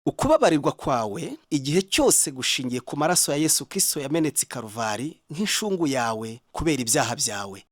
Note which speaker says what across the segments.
Speaker 1: Ukubabarirwa kwawe igihe cyose gushingiye ku maraso ya Yesu Kristo yamenetse i Karuvari nk'inshungu yawe kubera ibyaha byawe.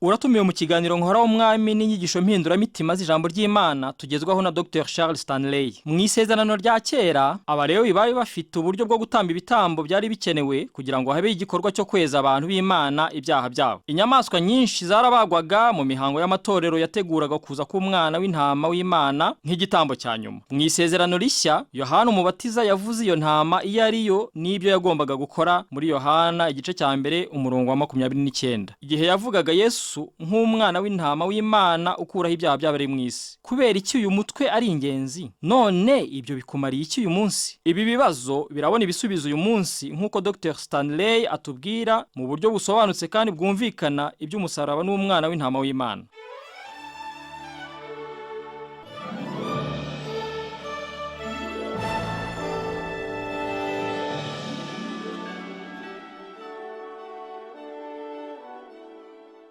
Speaker 2: Uratumiwe mu kiganiro Nkora w'Umwami n'inyigisho mpinduramitima z'ijambo ry'Imana tugezwaho na Dr Charles Stanley. Mu isezerano rya kera, Abalewi bari bafite uburyo bwo gutamba ibitambo byari bikenewe kugira ngo habe igikorwa cyo kweza abantu b'Imana ibyaha byabo. Inyamaswa nyinshi zarabagwaga mu mihango y'amatorero yateguraga kuza k'umwana w'intama w'Imana nk'igitambo cya nyuma. Mu isezerano rishya, Yohana Umubatiza yavuze iyo ntama iyo ari yo n'ibyo yagombaga gukora muri Yohana igice cya 1 umurongo wa 29. Igihe yavugaga Yesu nk'umwana w'intama w'Imana ukuraho ibyaha by'abari mu isi. Kubera iki uyu mutwe ari ingenzi? None ibyo bikumariye iki uyu munsi? Ibi bibazo birabona ibisubizo uyu munsi nk'uko Dr Stanley atubwira mu buryo busobanutse kandi bwumvikana iby'umusaraba n'umwana w'intama w'Imana.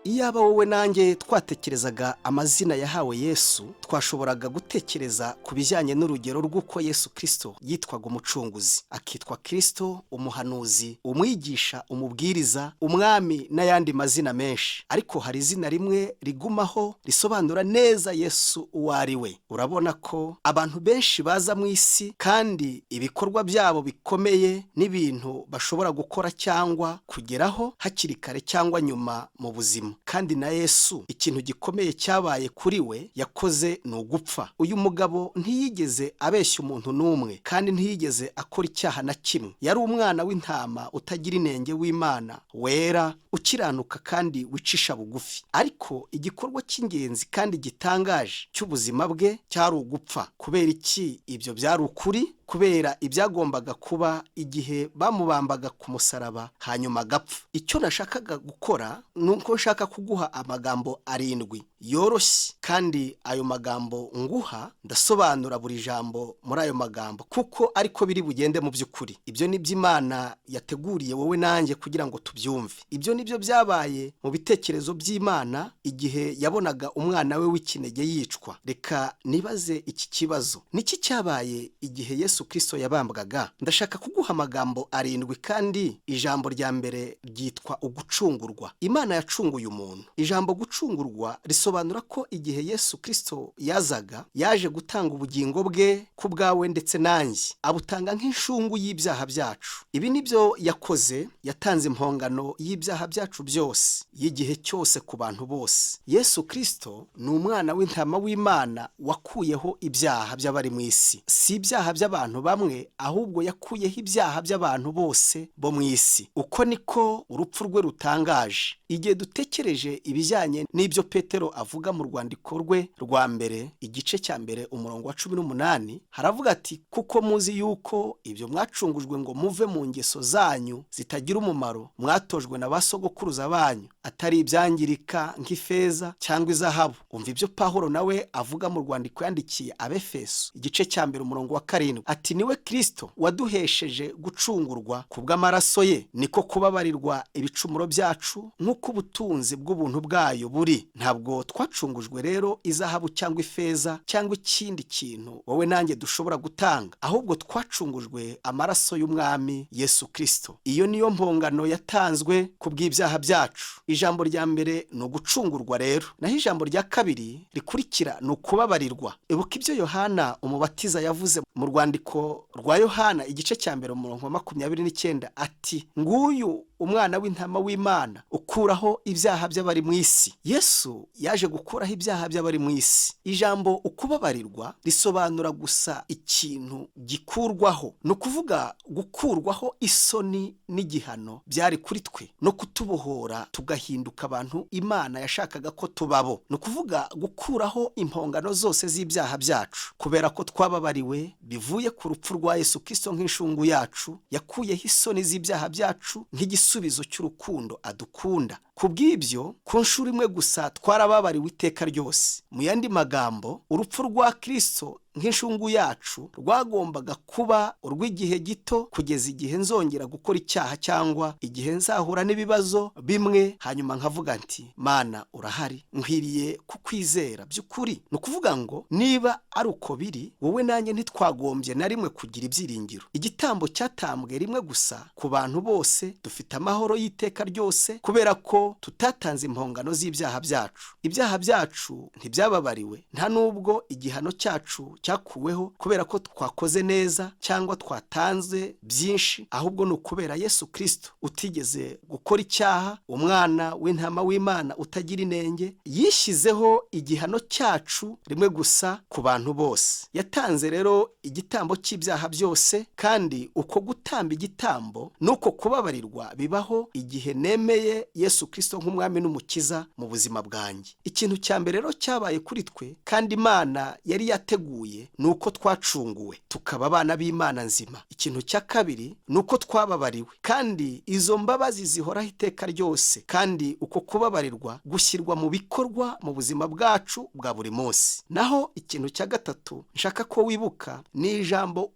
Speaker 1: Iyaba wowe nanjye twatekerezaga amazina yahawe Yesu, twashoboraga gutekereza ku bijyanye n'urugero rw'uko Yesu Kristo yitwaga umucunguzi, akitwa Kristo, umuhanuzi, umwigisha, umubwiriza, umwami n'ayandi mazina menshi. Ariko hari izina rimwe rigumaho risobanura neza Yesu uwo ari we. Urabona ko abantu benshi baza mu isi kandi ibikorwa byabo bikomeye n'ibintu bashobora gukora cyangwa kugeraho hakiri kare cyangwa nyuma mu buzima. Kandi na Yesu ikintu gikomeye cyabaye kuri we yakoze ni ugupfa. Uyu mugabo ntiyigeze abeshya umuntu n'umwe kandi ntiyigeze akora icyaha na kimwe. Yari umwana w'intama utagira inenge w'Imana, wera, ukiranuka kandi wicisha bugufi. Ariko igikorwa cy'ingenzi kandi gitangaje cy'ubuzima bwe cyari ugupfa. Kubera iki ibyo byari ukuri? Kubera ibyagombaga kuba igihe bamubambaga ku musaraba hanyuma agapfa. Icyo nashakaga gukora ni uko nshaka kuguha amagambo 7 yoroshye, kandi ayo magambo nguha ndasobanura buri jambo muri ayo magambo kuko ariko biri bugende mu by'ukuri. Ibyo ni byo Imana yateguriye wowe nanjye kugira ngo tubyumve. Ibyo ni byo byabaye mu bitekerezo by'Imana igihe yabonaga umwana we w'ikinege yicwa. Reka nibaze iki kibazo: niki cyabaye igihe Yesu Kristo yabambwaga? Ndashaka kuguha amagambo 7 kandi ijambo rya mbere ryitwa ugucungurwa. Imana yacunguye umuntu. Ijambo gucungurwa risobanura ko igihe Yesu Kristo yazaga, yaje gutanga ubugingo bwe ku bwawe ndetse nanjye, abutanga nk'inshungu y'ibyaha byacu. Ibi nibyo yakoze, yatanze impongano y'ibyaha byacu byose y'igihe cyose ku bantu bose. Yesu Kristo ni umwana w'intama w'Imana wakuyeho ibyaha by'abari mu isi. Si ibyaha by'abantu bamwe, ahubwo yakuyeho ibyaha by'abantu bose bo mu isi. Uko niko urupfu rwe rutangaje. Igihe dutekereje ibijyanye n'ibyo Petero avuga mu rwandiko rwe rwa mbere igice cya 1 umurongo wa 18, haravuga ati: kuko muzi yuko ibyo mwacungujwe ngo muve mu ngeso zanyu zitagira umumaro mwatojwe na basogokuruza banyu, atari ibyangirika nk'ifeza cyangwa izahabu. Umva ibyo Pawulo nawe avuga mu rwandiko yandikiye Abefeso igice cya 1 umurongo wa 7, ati: niwe Kristo waduhesheje gucungurwa ku bw'amaraso ye, niko kubabarirwa ibicumuro byacu nk'uko ubutunzi bw'ubuntu bwayo buri. Ntabwo twacungujwe rero izahabu cyangwa ifeza cyangwa ikindi kintu wowe nanjye dushobora gutanga, ahubwo twacungujwe amaraso y'Umwami Yesu Kristo. Iyo niyo mpongano yatanzwe ku bw'ibyaha byacu. Ijambo rya mbere ni ugucungurwa rero, naho ijambo rya kabiri rikurikira ni ukubabarirwa. Ibuka ibyo Yohana Umubatiza yavuze mu rwandiko rwa Yohana igice cya 1 umurongo wa 29, ati: nguyu umwana w'intama w'Imana ukuraho ibyaha by'abari mu isi. Yesu yaje gukuraho ibyaha by'abari mu isi. Ijambo ukubabarirwa risobanura gusa ikintu gikurwaho, ni ukuvuga gukurwaho isoni n'igihano byari kuri twe no kutubohora tugahinduka abantu Imana yashakaga ko tubabo. Ni ukuvuga gukuraho impongano zose z'ibyaha byacu. Kubera ko twababariwe bivuye ku rupfu rwa Yesu Kristo nk'inshungu yacu, yakuyeho isoni z'ibyaha byacu nk'igisubizo cy'urukundo adukunda. Ku bw'ibyo, ku nshuro imwe gusa twarababariwe iteka ryose. Mu yandi magambo, urupfu rwa Kristo nk'inshungu yacu rwagombaga kuba urw'igihe gito kugeza igihe nzongera gukora icyaha cyangwa igihe nzahura n'ibibazo bimwe, hanyuma nkavuga nti Mana urahari, nkwiriye kukwizera by'ukuri. Ni ukuvuga ngo niba ari uko biri, wowe nanjye ntitwagombye na rimwe kugira ibyiringiro. Igitambo cyatambwe rimwe gusa ku bantu bose, dufite amahoro y'iteka ryose kubera ko tutatanze impongano z'ibyaha byacu. Ibyaha byacu ntibyababariwe, nta nubwo igihano cyacu cyakuweho kubera ko twakoze neza cyangwa twatanze byinshi, ahubwo ni ukubera Yesu Kristo utigeze gukora icyaha, umwana w'intama w'Imana utagira inenge, yishyizeho igihano cyacu rimwe gusa ku bantu bose. Yatanze rero igitambo cy'ibyaha byose, kandi uko gutamba igitambo n'uko kubabarirwa bibaho igihe nemeye Yesu Kristo nk'umwami n'umukiza mu buzima bwanjye. Ikintu cya mbere rero cyabaye kuri twe kandi Imana yari yateguye ni uko twacunguwe tukaba abana b'Imana nzima. Ikintu cya kabiri ni uko twababariwe, kandi izo mbabazi zihoraho iteka ryose, kandi uko kubabarirwa gushyirwa mu bikorwa mu buzima bwacu bwa buri munsi. Naho ikintu cya gatatu nshaka ko wibuka ni ijambo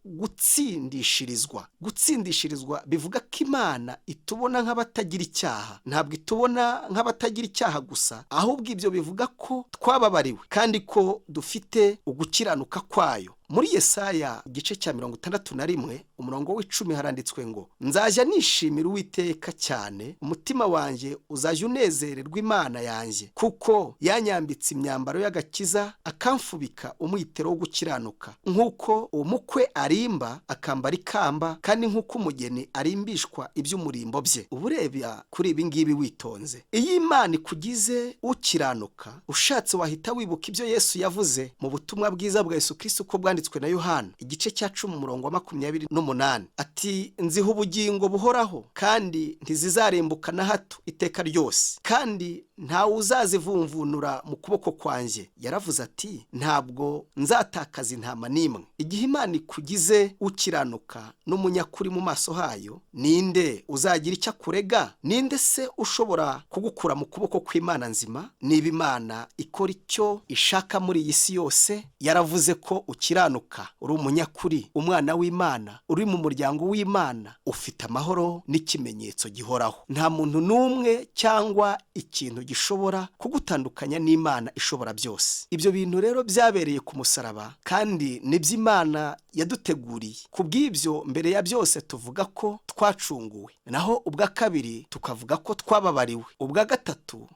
Speaker 1: gutsindishirizwa. Gutsindishirizwa bivuga ko Imana itubona nk'abatagira icyaha. Ntabwo itubona nk'abatagira icyaha gusa, ahubwo ibyo bivuga ko twababariwe kandi ko dufite ugukiranuka kwayo. Muri Yesaya igice cya 61 umurongo w'10 haranditswe ngo nzajya nishimira Uwiteka cyane, umutima wanjye uzajya unezererwa Imana yanjye, kuko yanyambitse imyambaro y'agakiza, akamfubika umwitero wo gukiranuka, nk'uko umukwe arimba akambara ikamba, kandi nk'uko umugeni arimbishwa iby'umurimbo bye. Uburebya kuri ibi ngibi witonze. Iyo Imana ikugize ukiranuka, ushatse wahita wibuka ibyo Yesu yavuze mu butumwa bwiza bwa Yesu Kristo uko bwanditswe na Yohana igice cya 10 umurongo wa 28, ati nziha ubugingo buhoraho kandi ntizizarembuka na hato iteka ryose, kandi ntawe uzazivumvunura mu kuboko kwanjye. Yaravuze ati ntabwo nzatakaza intama n'imwe. Igihe Imana ikugize ukiranuka n'umunyakuri mu maso hayo, ninde uzagira icyo akurega? Ninde se ushobora kugukura mu kuboko kw'Imana nzima? Niba Imana ikora icyo ishaka muri iyi si yose, yaravuze ko ukiranuka, uri umunyakuri, umwana w'Imana, uri mu muryango w'Imana, ufite amahoro n'ikimenyetso gihoraho. Nta muntu n'umwe cyangwa ikintu gishobora kugutandukanya n'Imana ishobora byose. Ibyo bintu rero byabereye ku musaraba, kandi nibyo Imana yaduteguriye. Kubw'ibyo mbere ya byose tuvuga ko twacunguwe, naho ubwa kabiri tukavuga ko twababariwe, ubwa gatatu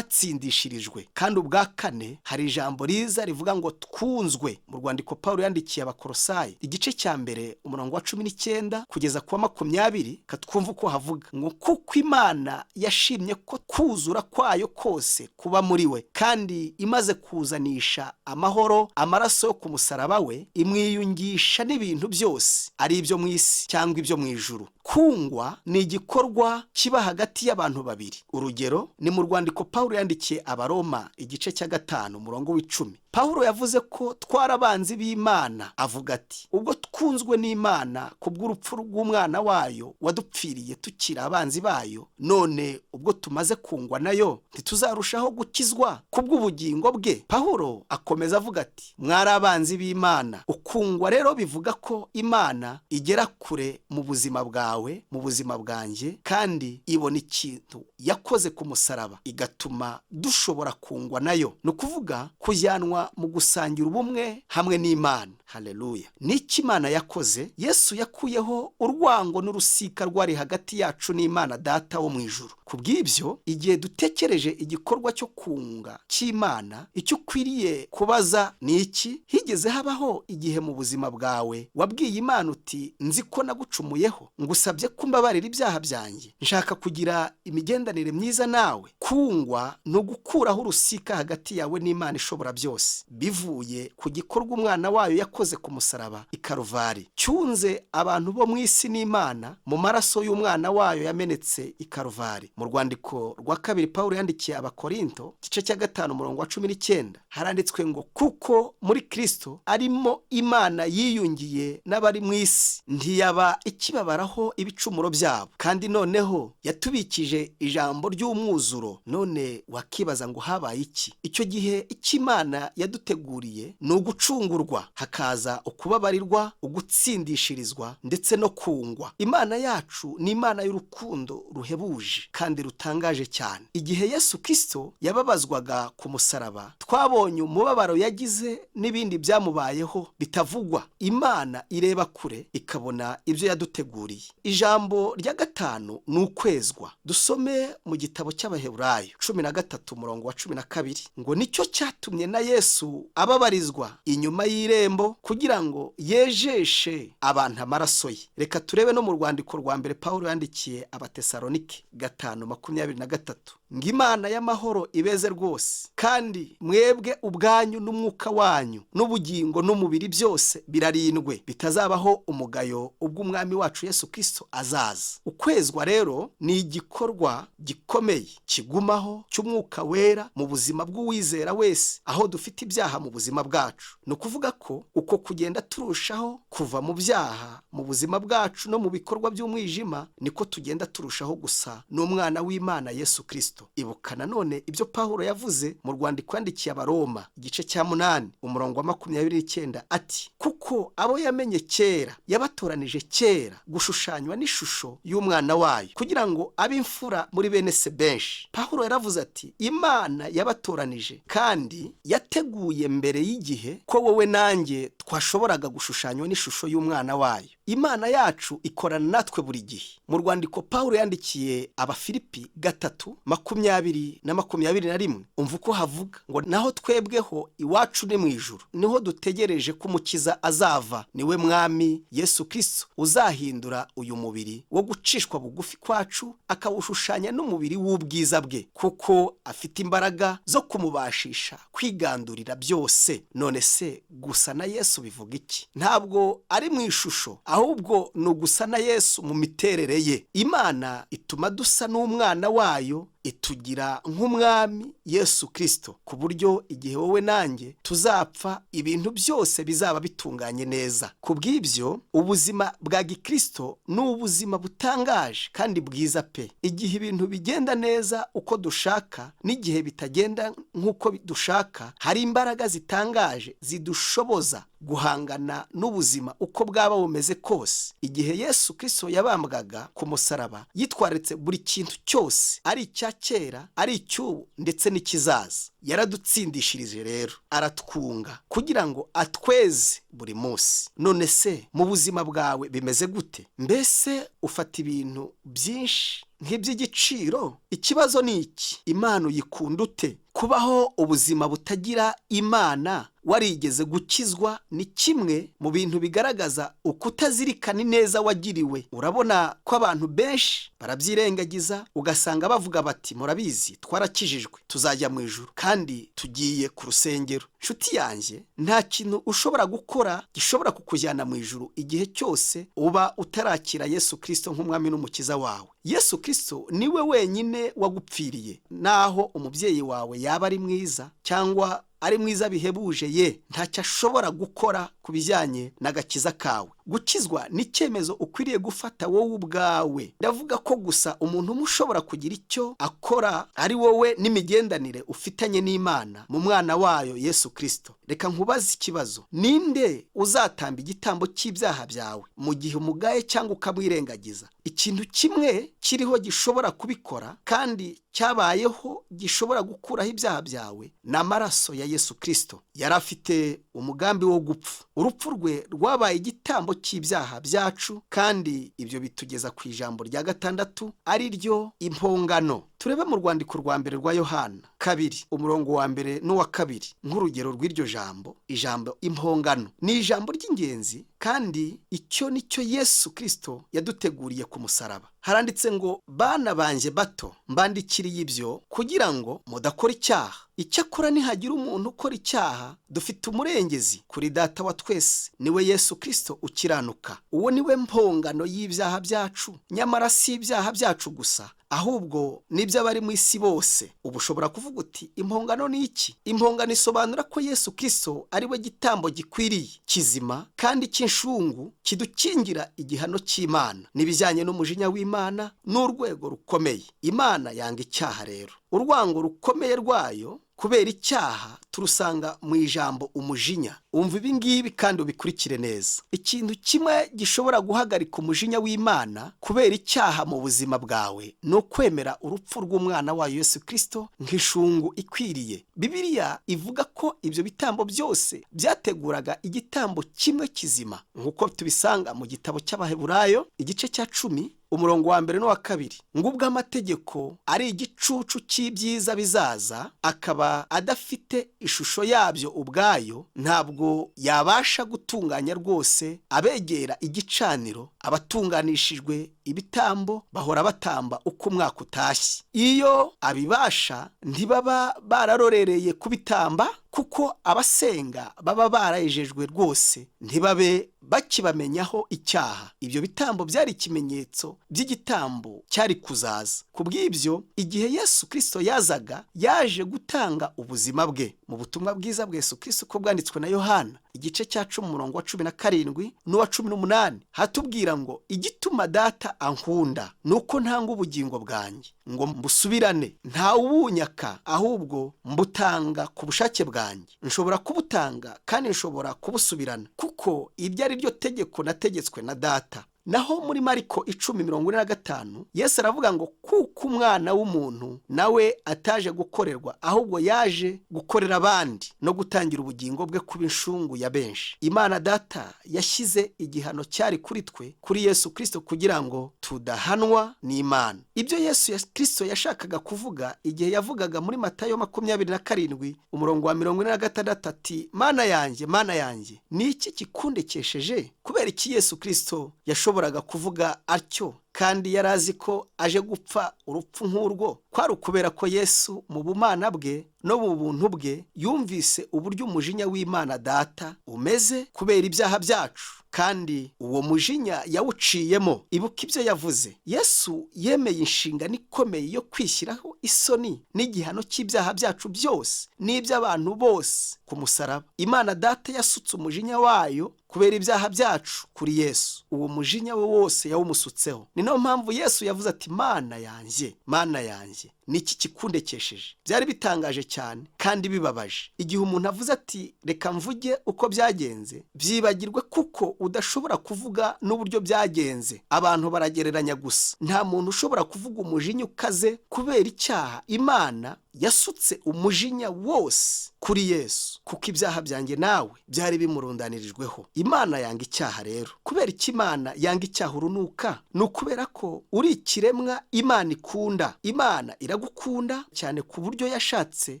Speaker 1: twatsindishirijwe, kandi ubwa kane hari ijambo riza rivuga ngo twunzwe. Mu rwandiko Pawulo yandikiye Abakolosayi igice cya 1 umurongo wa 19 kugeza ku wa 20, katwumva uko havuga ngo kuko Imana yashimye ko kuzura kwayo kose kuba muri we, kandi imaze kuzanisha amahoro amaraso yo ku musaraba we, imwiyungisha n'ibintu byose, ari ibyo mu isi cyangwa ibyo mu ijuru. Kungwa ni igikorwa kiba hagati y'abantu babiri. Urugero ni mu rwandiko Pawulo yandikiye Abaroma igice cya 5 umurongo w'10. Pawulo yavuze ko twarabanzi b'Imana, avuga ati ubwo twunzwe n'Imana kubw'urupfu rw'umwana wayo wadupfiriye tukiri abanzi bayo, none ubwo tumaze kungwa nayo ntituzarushaho gukizwa kubw'ubugingo bwe. Pawulo akomeza avuga ati mwari abanzi b'Imana. Ukungwa rero bivuga ko Imana igera kure mu buzima bwawe, mu buzima bwanjye, kandi ibona ikintu yakoze ku musaraba igatuma dushobora kungwa nayo, ni ukuvuga kujyanwa mu gusangira ubumwe hamwe n'Imana. Haleluya! N'iki Imana yakoze? Yesu yakuyeho urwango n'urusika rwari hagati yacu n'Imana Data wo mu ijuru. Kubw'ibyo, igihe dutekereje igikorwa cyo kunga cy'Imana, icyo ukwiriye kubaza ni iki? Higeze habaho igihe mu buzima bwawe wabwiye Imana uti nzi ko nagucumuyeho, ngusabye kumbabarira ibyaha byanjye, nshaka kugira imigenderanire myiza nawe? Kungwa ni ugukuraho urusika hagati yawe n'Imana ishobora byose, bivuye ku gikorwa umwana wayo yakoze ku musaraba i Karuvari, cyunze abantu bo mu isi n'Imana mu maraso y'umwana wayo yamenetse i Karuvari. Mu rwandiko rwa 2 Pawulo yandikiye Abakorinto igice cya 5 umurongo wa 19 haranditswe ngo kuko muri Kristo arimo Imana yiyungiye n'abari mu isi, ntiyaba ikibabaraho ibicumuro byabo, kandi noneho yatubikije ijambo ry'umwuzuro. None wakibaza ngo habaye iki? Icyo gihe icyo Imana yaduteguriye ni ugucungurwa, hakaza ukubabarirwa, ugutsindishirizwa ndetse no kungwa. Imana yacu ni Imana y'urukundo ruhebuje kandi rutangaje cyane. Igihe Yesu Kristo yababazwaga ku musaraba, twabonye umubabaro yagize n'ibindi byamubayeho bitavugwa. Imana ireba kure ikabona ibyo yaduteguriye. Ijambo rya gatanu ni ukwezwa. Dusome mu gitabo cy'Abaheburayo 13 umurongo wa 12 ngo nicyo cyatumye na Yesu ababarizwa inyuma y'irembo kugira ngo yejeshe abantu amaraso ye. Reka turebe no mu rwandiko rwa mbere Pawulo yandikiye Abatesalonike 5:23 ngo Imana y'amahoro ibeze rwose, kandi mwebwe ubwanyu n'umwuka wanyu n'ubugingo n'umubiri byose birarindwe, bitazabaho umugayo ubwo Umwami wacu Yesu Kristo azaza. Ukwezwa rero ni igikorwa gikomeye kigumaho cy'umwuka wera mu buzima bw'uwizera wese, aho dufite ibyaha mu buzima bwacu. Ni ukuvuga ko uko kugenda turushaho kuva mu byaha mu buzima bwacu no mu bikorwa by'umwijima, niko tugenda turushaho gusa n'umwana w'Imana Yesu Kristo. Ibuka nanone ibyo Pawulo yavuze mu rwandiko yandikiye Abaroma igice cya 8 umurongo wa 29 ati kuko abo yamenye kera yabatoranije kera gushushanywa n'ishusho y'umwana wayo, kugira ngo abe imfura muri bene se benshi. Pawulo yaravuze ati Imana yabatoranije kandi yateguye mbere y'igihe ko wowe nanjye twashoboraga gushushanywa n'ishusho y'umwana wayo. Imana yacu ikorana natwe buri gihe. Mu rwandiko Pawulo yandikiye Abafilipi 3:20 na 21 umva uko havuga ngo naho twebweho iwacu ni mu ijuru, niho dutegereje ko Umukiza azava, niwe Mwami Yesu Kristo uzahindura uyu mubiri wo gucishwa bugufi kwacu akawushushanya n'umubiri w'ubwiza bwe, kuko afite imbaraga zo kumubashisha kwigandurira byose. None se gusa na Yesu bivuga iki? Ntabwo ari mu ishusho, ahubwo ni ugusa na Yesu mu miterere ye. Imana ituma dusa n'umwana wayo, itugira nk'Umwami Yesu Kristo, ku buryo igihe wowe nanjye tuzapfa ibintu byose bizaba bitunganye neza. Ku bw'ibyo ubuzima bwa Gikristo ni ubuzima butangaje kandi bwiza pe. Igihe ibintu bigenda neza uko dushaka n'igihe bitagenda nk'uko dushaka, hari imbaraga zitangaje zidushoboza guhangana n'ubuzima uko bwaba bumeze kose. Igihe Yesu Kristo yabambwaga ku musaraba, yitwaritse buri kintu cyose, ari icya kera, ari icy'ubu ndetse n'ikizaza. Yaradutsindishirije rero, aratwunga kugira ngo atweze buri munsi. None se mu buzima bwawe bimeze gute? Mbese ufata ibintu byinshi nk'iby'igiciro? Ikibazo ni iki: Imana uyikunda ute? Kubaho ubuzima butagira Imana warigeze gukizwa ni kimwe mu bintu bigaragaza ukutazirikana ineza wagiriwe. Urabona ko abantu benshi barabyirengagiza, ugasanga bavuga bati murabizi twarakijijwe, tuzajya mu ijuru kandi tugiye ku rusengero. Nshuti yanjye, nta kintu ushobora gukora gishobora kukujyana mu ijuru igihe cyose uba utarakira Yesu Kristo nk'Umwami n'Umukiza wawe. Yesu Kristo niwe wenyine wagupfiriye. Naho umubyeyi wawe yaba ari mwiza cyangwa ari mwiza bihebuje, ye ntacyo ashobora gukora ku bijyanye n'agakiza kawe. Gukizwa ni icyemezo ukwiriye gufata wowe ubwawe. Ndavuga ko gusa umuntu umwe ushobora kugira icyo akora ari wowe n'imigendanire ufitanye n'Imana mu mwana wayo Yesu Kristo. Reka nkubaze ikibazo: ninde uzatamba igitambo cy'ibyaha byawe mu gihe umugaye cyangwa ukamwirengagiza? Ikintu kimwe kiriho gishobora kubikora kandi cyabayeho gishobora gukuraho ibyaha byawe ni amaraso ya Yesu Kristo. Yari afite umugambi wo gupfa. Urupfu rwe rwabaye igitambo cy'ibyaha byacu, kandi ibyo bitugeza ku ijambo rya gatandatu ari ryo impongano. Turebe mu rwandiko rwa mbere rwa Yohana 2 umurongo wa 1 n'uwa 2 nk'urugero rw'iryo jambo. Ijambo impongano ni ijambo ry'ingenzi, kandi icyo nicyo Yesu Kristo yaduteguriye ku musaraba. Haranditse ngo bana banjye bato, mbandikiriye ibyo kugira ngo mudakora icyaha. Icyakora nihagira umuntu ukora icyaha, dufite umurengezi kuri Data wa twese, niwe Yesu Kristo ukiranuka. Uwo niwe mpongano y'ibyaha byacu, nyamara si ibyaha byacu gusa, ahubwo n'ibya iby'abari mu isi bose. Ubu ushobora kuvuga uti impongano ni iki? Impongano isobanura ko Yesu Kristo ari we gitambo gikwiriye, kizima kandi cy'inshungu, kidukingira igihano cy'Imana n'ibijyanye n'umujinya w'Imana n'urwego rukomeye. Imana yanga icyaha rero. Urwango rukomeye rwayo kubera icyaha turusanga mu ijambo umujinya. Umva ibi ngibi kandi ubikurikire neza. Ikintu kimwe gishobora guhagarika umujinya w'Imana kubera icyaha mu buzima bwawe ni ukwemera urupfu rw'umwana wayo Yesu Kristo nk'ishungu ikwiriye. Bibiliya ivuga ko ibyo bitambo byose byateguraga igitambo kimwe kizima, nk'uko tubisanga mu gitabo cy'Abaheburayo igice cya 10 umurongo wa 1 n'uwa 2. Ngubwo amategeko ari igicucu cy'ibyiza bizaza, akaba adafite ishusho yabyo ubwayo, ntabwo yabasha gutunganya rwose abegera igicaniro. Abatunganishijwe ibitambo bahora batamba uko umwaka utashye. Iyo abibasha ntibaba bararorereye kubitamba, kuko abasenga baba barejejwe rwose, ntibabe bakibamenyaho icyaha. Ibyo bitambo byari ikimenyetso by'igitambo cyari kuzaza. Ku bw'ibyo, igihe Yesu Kristo yazaga, yaje gutanga ubuzima bwe. Mu butumwa bwiza bwa Yesu Kristo uko bwanditswe na Yohana igice cya 10 umurongo wa 17 n'uwa 18, hatubwira ngo igituma data ankunda nuko ntanga ubugingo bwanjye ngo mbusubirane, ntawubunyaka ahubwo mbutanga ku bushake bwanjye. Nshobora kubutanga kandi nshobora kubusubirana, kuko ibyo ari ryo tegeko nategetswe na data. Naho muri Mariko 10:45 Yesu aravuga ngo kuko umwana w'umuntu nawe ataje gukorerwa, ahubwo yaje gukorera abandi no gutangira ubugingo bwe kuba inshungu ya benshi. Imana data yashyize igihano cyari kuri twe kuri Yesu Kristo kugira ngo tudahanwa n'Imana. Ibyo Yesu Kristo yashakaga kuvuga igihe yavugaga muri Matayo 27 umurongo wa 46 ati Mana yanjye, Mana yanjye, ni iki kikundekesheje? Kubera iki Yesu Kristo yashoboraga kuvuga atyo kandi yari azi ko aje gupfa urupfu nk'urwo? Kwari ukubera ko Yesu mu bumana bwe no mu buntu bwe yumvise uburyo umujinya w'Imana data umeze kubera ibyaha byacu, kandi uwo mujinya yawuciyemo. Ibuka ibyo yavuze. Yesu yemeye inshingano ikomeye yo kwishyiraho isoni n'igihano cy'ibyaha byacu byose n'iby'abantu bose ku musaraba. Imana data yasutse umujinya wayo kubera ibyaha byacu kuri Yesu. Uwo mujinya we wose yawumusutseho. Ni nayo mpamvu Yesu yavuze ati Mana yanjye, Mana yanjye, niki kikundekesheje? Byari bitangaje cyane kandi bibabaje. Igihe umuntu avuze ati reka mvuge uko byagenze, byibagirwe kuko udashobora kuvuga n'uburyo byagenze. Abantu baragereranya gusa. Nta muntu ushobora kuvuga umujinya ukaze kubera icyaha. Imana yasutse umujinya wose kuri Yesu, kuko ibyaha byanjye nawe byari bimurundanirijweho. Imana yanga icyaha rero. Kubera iki Imana yanga icyaha urunuka? Ni ukubera ko uri ikiremwa Imana ikunda. Imana iragukunda cyane ku buryo yashatse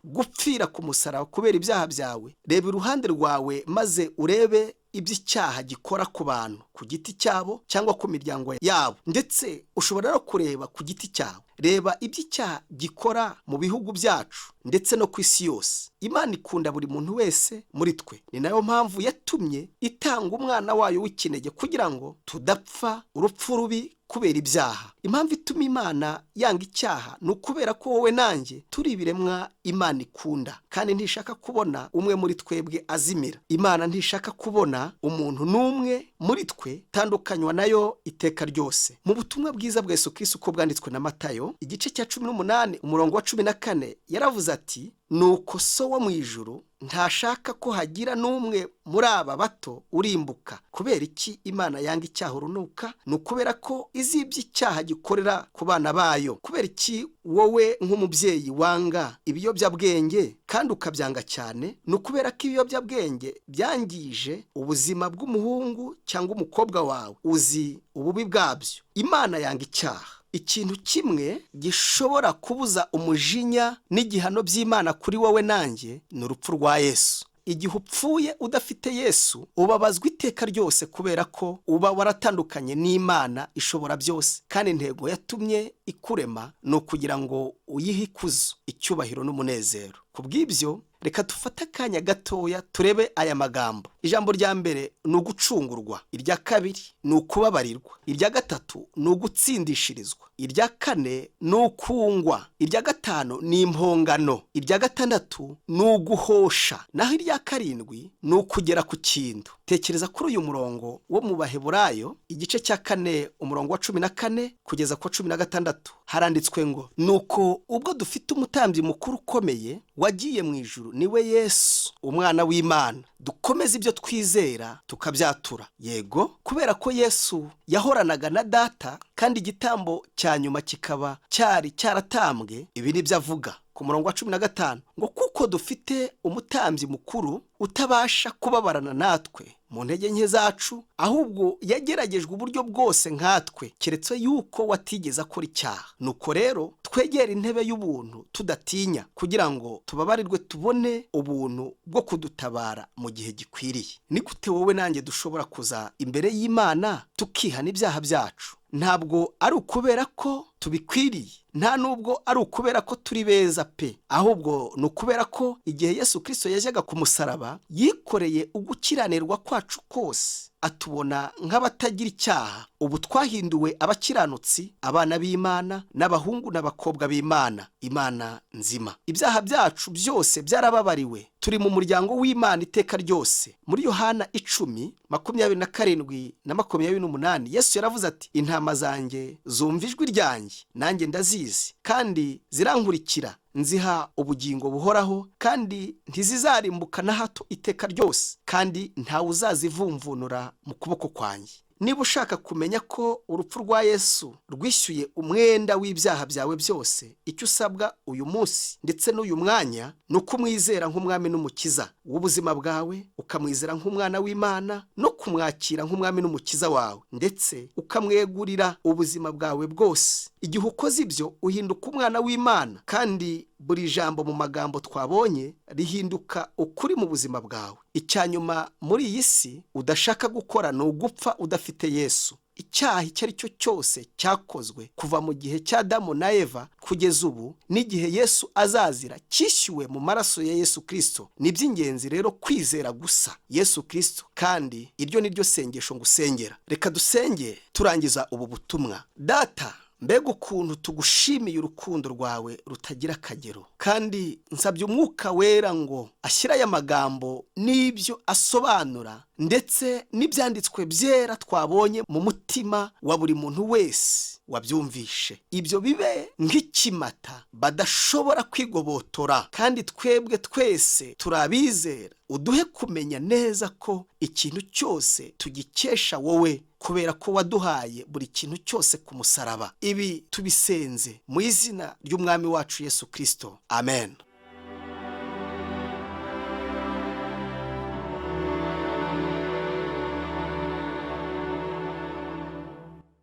Speaker 1: gupfira ku musaraba kubera ibyaha byawe. Reba iruhande rwawe maze urebe iby'icyaha gikora ku bantu ku giti cyabo cyangwa ku miryango yabo, ndetse ushobora no kureba ku giti cyawe. Reba iby'icyaha gikora mu bihugu byacu ndetse no ku isi yose. Imana ikunda buri muntu wese muri twe. Ni nayo mpamvu yatumye itanga umwana wayo w'ikinege kugira ngo tudapfa urupfu rubi kubera ibyaha. Impamvu ituma Imana yanga icyaha ni ukubera ko wowe nanjye turi ibiremwa Imana ikunda, kandi ntishaka kubona umwe muri twebwe azimira. Imana ntishaka kubona umuntu n'umwe muri twe tandukanywa nayo iteka ryose. Mu butumwa bwiza bwa Yesu Kristo uko bwanditswe na Matayo igice cya 18 umurongo wa 14 yaravuze ati nuko so wo mu ijuru ntashaka ko hagira n'umwe muri aba bato urimbuka. Kubera iki Imana yanga icyaha urunuka? Ni ukubera ko izi iby'icyaha gikorera ku bana bayo. Kubera iki wowe nk'umubyeyi wanga ibiyobyabwenge kandi ukabyanga cyane? Ni ukubera ko ibiyobyabwenge byangije ubuzima bw'umuhungu cyangwa umukobwa wawe. Uzi ububi bwabyo. Imana yanga icyaha. Ikintu kimwe gishobora kubuza umujinya n'igihano by'Imana kuri wowe nanjye ni urupfu rwa Yesu. Igihe upfuye udafite Yesu ubabazwa iteka ryose kubera ko uba waratandukanye n'Imana ishobora byose, kandi intego yatumye ikurema ni ukugira ngo uyihe ikuzo, icyubahiro n'umunezero. Ku bw'ibyo, reka dufate akanya gatoya turebe aya magambo. Ijambo rya mbere ni ugucungurwa, irya kabiri ni ukubabarirwa, irya gatatu ni ugutsindishirizwa, irya kane ni ukungwa, irya gatanu ni impongano, irya gatandatu ni uguhosha, naho irya karindwi ni ukugera ku kintu. Tekereza kuri uyu murongo wo mu Baheburayo igice cya 4 umurongo wa 14 kugeza ku 16, haranditswe ngo: nuko ubwo dufite umutambyi mukuru ukomeye wagiye mu ijuru, niwe Yesu umwana w'Imana, dukomeze ibyo twizera tukabyatura. Yego, kubera ko Yesu yahoranaga na Data kandi igitambo cya nyuma kikaba cyari cyaratambwe, ibi nibyo avuga ku murongo wa 15 ngo: kuko dufite umutambyi mukuru utabasha kubabarana natwe mu ntege nke zacu, ahubwo yageragejwe uburyo bwose nkatwe, keretse yuko watigeze akora icyaha. Nuko rero twegera intebe y'ubuntu tudatinya, kugira ngo tubabarirwe tubone ubuntu bwo kudutabara mu gihe gikwiriye. Ni gute wowe nanjye dushobora kuza imbere y'Imana tukihana ibyaha byacu? Ntabwo ari ukubera ko tubikwiriye, nta nubwo ari ukubera ko turi beza pe, ahubwo ni ukubera ko igihe Yesu Kristo yajyaga ku musaraba yikoreye ugukiranirwa kwacu kose, atubona nk'abatagira icyaha. Ubu twahinduwe abakiranutsi, abana b'Imana n'abahungu n'abakobwa b'Imana, Imana nzima. Ibyaha byacu byose byarababariwe, turi mu muryango w'Imana iteka ryose. Muri Yohana 10:27 na 28 Yesu yaravuze ati: intama zanjye zumva ijwi ryanjye, nanjye ndazizi kandi zirankurikira, nziha ubugingo buhoraho, kandi ntizizarimbuka na hato iteka ryose, kandi ntawe uzazivumvunura mu kuboko kwanjye. Niba ushaka kumenya ko urupfu rwa Yesu rwishyuye umwenda w'ibyaha byawe byose, icyo usabwa uyu munsi ndetse n'uyu mwanya ni ukumwizera nk'umwami n'umukiza w'ubuzima bwawe, ukamwizera nk'umwana w'Imana no kumwakira nk'umwami n'umukiza wawe, ndetse ukamwegurira ubuzima bwawe bwose. Igihe ukoze ibyo uhinduka umwana w'Imana, kandi buri jambo mu magambo twabonye rihinduka ukuri mu buzima bwawe. Icyanyuma muri iyi si udashaka gukora ni ugupfa udafite Yesu. Icyaha icyo ari cyo cyose cyakozwe kuva mu gihe cya Adamu na Eva kugeza ubu n'igihe Yesu azazira cyishyuwe mu maraso ya Yesu Kristo. Ni iby'ingenzi rero kwizera gusa Yesu Kristo, kandi iryo ni ryo sengesho ngusengera. Reka dusenge turangiza ubu butumwa. Data, mbega ukuntu tugushimiye urukundo rwawe rutagira akagero, kandi nsabye umwuka wera ngo ashyire aya magambo n'ibyo asobanura ndetse n'ibyanditswe byera twabonye mu mutima wa buri muntu wese wabyumvishe, ibyo bibe nk'ikimata badashobora kwigobotora, kandi twebwe twese turabizera. Uduhe kumenya neza ko ikintu cyose tugikesha wowe, kubera ko waduhaye buri kintu cyose ku musaraba. Ibi tubisenze mu izina ry'umwami wacu Yesu Kristo, amen.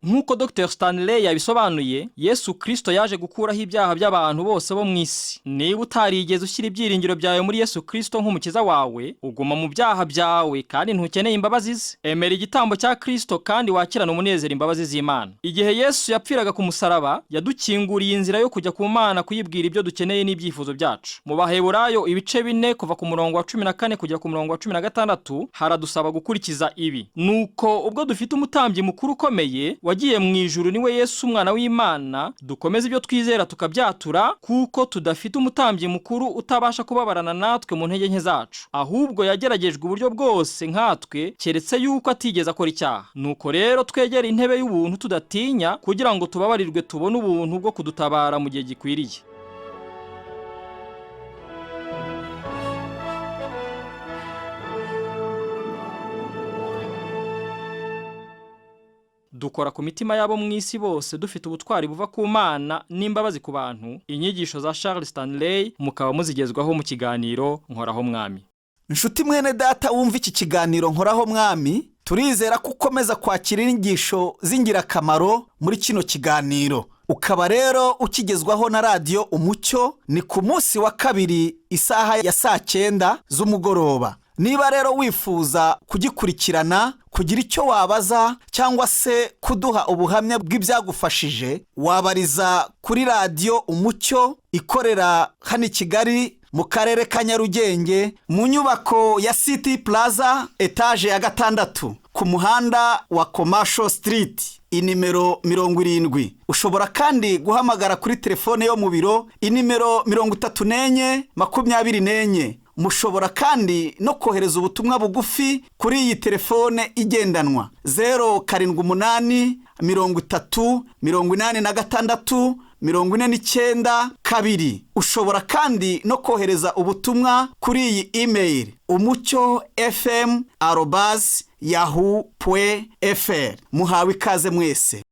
Speaker 2: Nk'uko Dr Stanley yabisobanuye, Yesu Kristo yaje gukuraho ibyaha by'abantu bose bo mu isi. Niba utarigeze ushyira ibyiringiro byawe muri Yesu Kristo nk'umukiza wawe, uguma mu byaha byawe kandi ntukeneye imbabazi ze. Emera igitambo cya Kristo kandi wakirane umunezero imbabazi z'Imana. Igihe Yesu yapfiraga ku musaraba, yadukinguriye inzira yo kujya ku Mana kuyibwira ibyo dukeneye n'ibyifuzo byacu. Mu Baheburayo ibice 4 kuva ku murongo wa 14 kugera ku murongo wa 16 haradusaba gukurikiza ibi. Nuko ubwo dufite umutambyi mukuru ukomeye wagiye mu ijuru, niwe Yesu umwana w'Imana, dukomeze ibyo twizera tukabyatura, kuko tudafite umutambyi mukuru utabasha kubabarana natwe mu ntege nke zacu, ahubwo yageragejwe uburyo bwose nkatwe, keretse yuko atigeze akora icyaha. Nuko rero twegera intebe y'ubuntu tudatinya, kugira ngo tubabarirwe tubone ubuntu bwo kudutabara mu gihe gikwiriye. Dukora ku mitima yabo mu isi bose dufite ubutwari buva ku Mana n'imbabazi ku bantu. Inyigisho za Charles Stanley mukaba muzigezwaho mu kiganiro Nkoraho Mwami.
Speaker 3: Inshuti mwene data wumva iki kiganiro Nkoraho Mwami, turizera ko ukomeza kwakira inyigisho z'ingirakamaro muri kino kiganiro. Ukaba rero ukigezwaho na radiyo Umucyo, ni ku munsi wa kabiri isaha ya 9:00 z'umugoroba. Niba rero wifuza kugikurikirana, kugira icyo wabaza cyangwa se kuduha ubuhamya bw'ibyagufashije, wabariza kuri radiyo Umucyo ikorera hano i Kigali Mu karere ka Nyarugenge, mu nyubako ya City Plaza, etaje ya 6, ku muhanda wa Commercial Street, inimero 70. Ushobora kandi guhamagara kuri telefone yo mu biro, inimero 34 24. Mushobora kandi no kohereza ubutumwa bugufi kuri iyi telefone igendanwa: 078 30 86 49 2. Ushobora kandi no kohereza ubutumwa kuri iyi imeyili: umucyofm@yahoo.fr. Muhawe ikaze mwese.